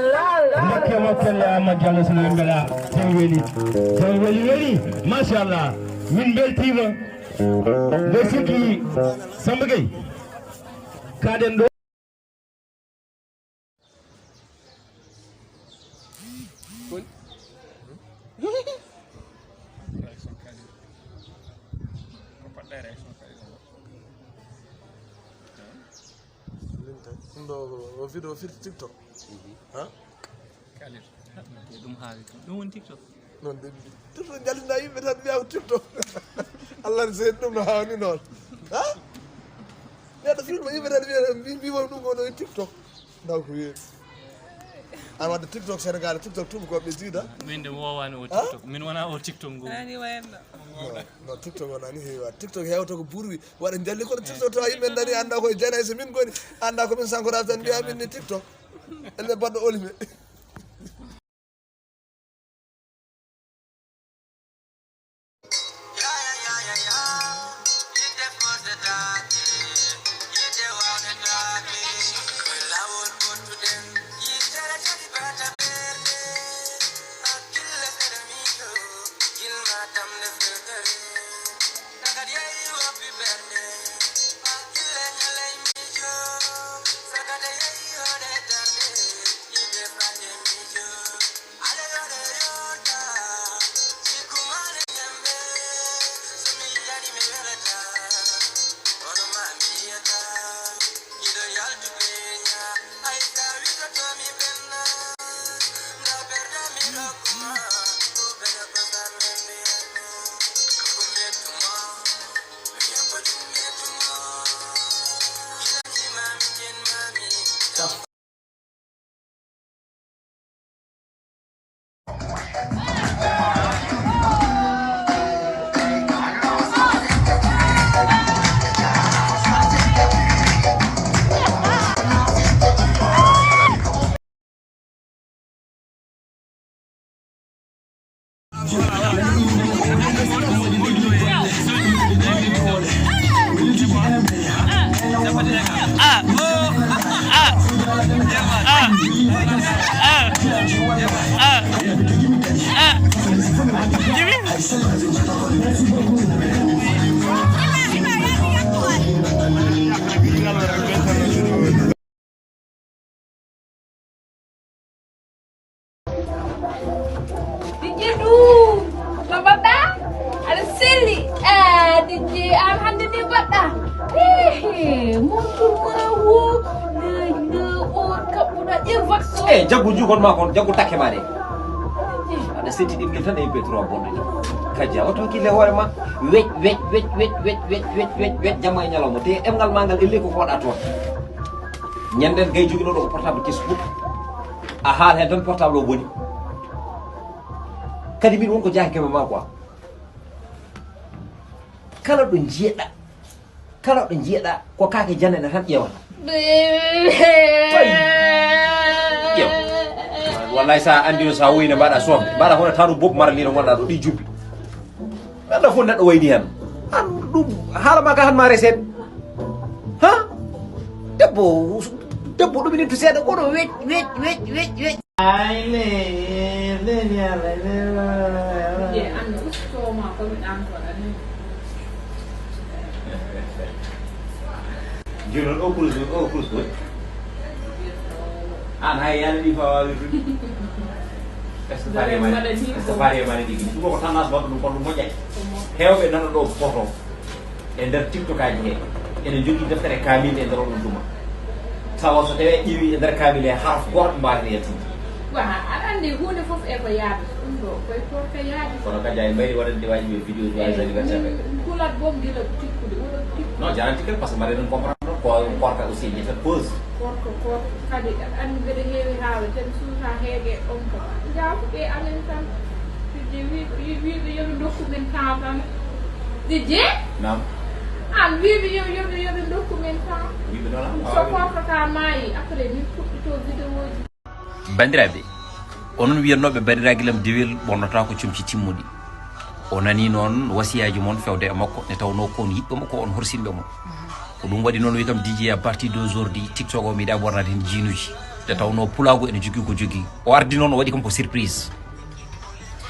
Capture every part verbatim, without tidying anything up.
Ndokkee mo pelle Amadou Diallo, so lamɓe ɗa. Jam weli. Jam weli weli. Machallah. Min mbeltiima. Mbe sikki Samba Gueye. Kaɗen ɗo. Linta. Ɗum ɗo o vidéo firti TikTok. Ha? Kalir. Ɗum haawi kam. Ɗum woni TikTok. Non de, TikTok jallinaa yimɓe tan mbiya ko TikTok. Allah ne seedi ɗum no haawni noon. Ha? Neɗɗo filma yimɓe tan mbiya, mbi-, mbiwa ɗum ko ɗo e TikTok. Ndaw ko wiye. An wadde TikTok Sénégal, TikTok tubakoɓe ɓe jiida. Min de mi woowaani o TikTok. Min wona o TikTok ngu. Nani wayanno. Non, non, TikTok o nani heewa. TikTok hewta ko burwi. Waɗa jalli kono TikTok tawa yimɓe nani annda koye jana so min goni. Annda ko min sankoraɓe tan mbiya min ni TikTok. Elle baɗɗo olime. Tijji ɗum. No mbaɗɗa? Aɗa selli. Eh, Tijji, an hannde ni mbaɗɗa. Ehe, montur ma wo. Leyla o kaɓɓuɗa e vaccin. Eh, jaggu jukon ma kon, jaggu takke ma de. Aɗa setti ɗimgel tan e M P trois bonɗo ni. Kajja, wato hakkille hoore ma. Wec, wec, wec, wec, wec, wec, wec, wec, wec, jamma e ñalawma. Te ɗemngal ma ngal elle ko koɗa toon. Ñanden gay joguinoɗo ko portable kesu fof. A haal hen tan portable o boni. Kadi min won ko jaaki keme ma quoi. Kala ɗo jiyeɗa, kala ɗo jiyeɗa ko kaake janane tan ƴeewata. Fayi. Ƴeew. Wallahi, sa andi no, sa woyi ne mbaɗa soom, mbaɗa hono taru Bob Marley no gonɗa ɗo ɗi jubbi. Anda fof neɗɗo wayni hen. An ɗum haala ma ka han ma reset. Ha? Debbo, debbo ɗum inin to seeɗa kono wec, wec, wec, wec, wec. Ay, le, le, le, le, le, le, le. Ye, an usto ma ko mi ɗan ko ɗan. Jooni noon, o kurus, o kurus ko? An hay yalla ni fa wawi rude. Est-ce que pare mane? Est-ce que pare mane ɗigi? Ɗum ko tendance baɗɗo ɗum, kono ɗum moƴƴay. Heewɓe nana ɗo foto e nder TikTok aji he. Ene jogii deftere kaamil e nder oɗon duma. Tawa so tawii ƴeewi e nder kaamil he, harf gooto ɓe mbaawata yaltinde. Wa, aɗa anndi huunde fof e ko yaadi. Ɗum ɗo, koye koorka yaadi. Kono kadi ay mbayri waɗande waaji ɓe vidéo ji, waaji anniversaire ɓe. Min kulat boom gila tikkude, wuro tikkude. Non, jaran tikkere, parce que mbaɗen ɗum comprendre ko koorka aussi ƴettat pause. Koorka, koorka kadi, aɗa anndi mbeɗa heewi haala, tan suuta heege on ko. Jaafuɓe amen tan. Ɗiɗi wi-, wi-, wiiɓe yo ɓe ndokku men temps tan. Ɗiɗi? Naam. An wiiɓe yo, yo ɓe, yo ɓe ndokku men temps. Wiiɓe noon, an so waawi. Koorka ka maayi, après min puɗɗito vidéo ji. Banndiraaɓe, onon wiyannooɓe banndiraagal am dewel ɓornotaako comci timmuɗi. O nanii noon wasiyaaji mon fewde e makko, nde tawnoo ko on yiɗɓe mo, ko on horsinɓe mo. Ko ɗum waɗi noon wi kam, D J, à partir d'aujourd'hui, TikTok o, mi yiɗaa ɓornaade heen jiinuuji. Nde tawnoo pulaagu ene jogii ko jogii. O ardi noon, o waɗi kam ko surprise.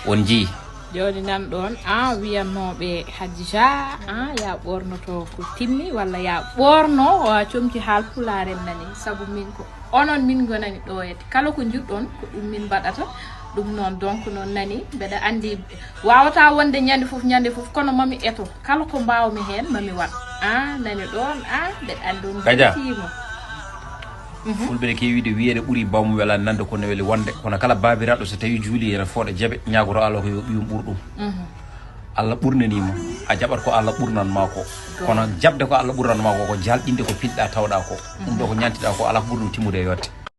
On njii? Jooni nan ɗoon, an wiyannooɓe Hadija, an ya ɓoornoto ko timmi, walla ya ɓoorno, o, comci haal pulaar en nani, sabu min ko onon min ngonani ɗo e kala ko njiɗɗon, ko ɗum min mbaɗata. Ɗum noon, donc, noon nani, mbeɗa anndi waawata wonde ñande fof, ñande fof, kono mami eto, kala ko mbaawmi heen, mami waɗ. An nani ɗoon, an mbeɗa anndi on Kaja. Beltiima. Mhm. Fulɓe ne keewi wiide, wiyeede ɓuri bawmo welaade nande ko ne weli wonde. Kono kala baabiraaɗo, so tawii juuli, ene fooɗa jaɓe, ñaagoto Allah ko yo ɓiyum ɓur ɗum. Mhm. Allah ɓurnanii ma, a jaɓat ko Allah ɓurnan ma ko. Kono jaɓde ko Allah ɓurnan ma ko, ko jalɗinde ko pinɗa tawɗa ko. Ɗum ɗo ko ñantiɗa ko, alaa ko ɓuri ɗum timmude e yootte.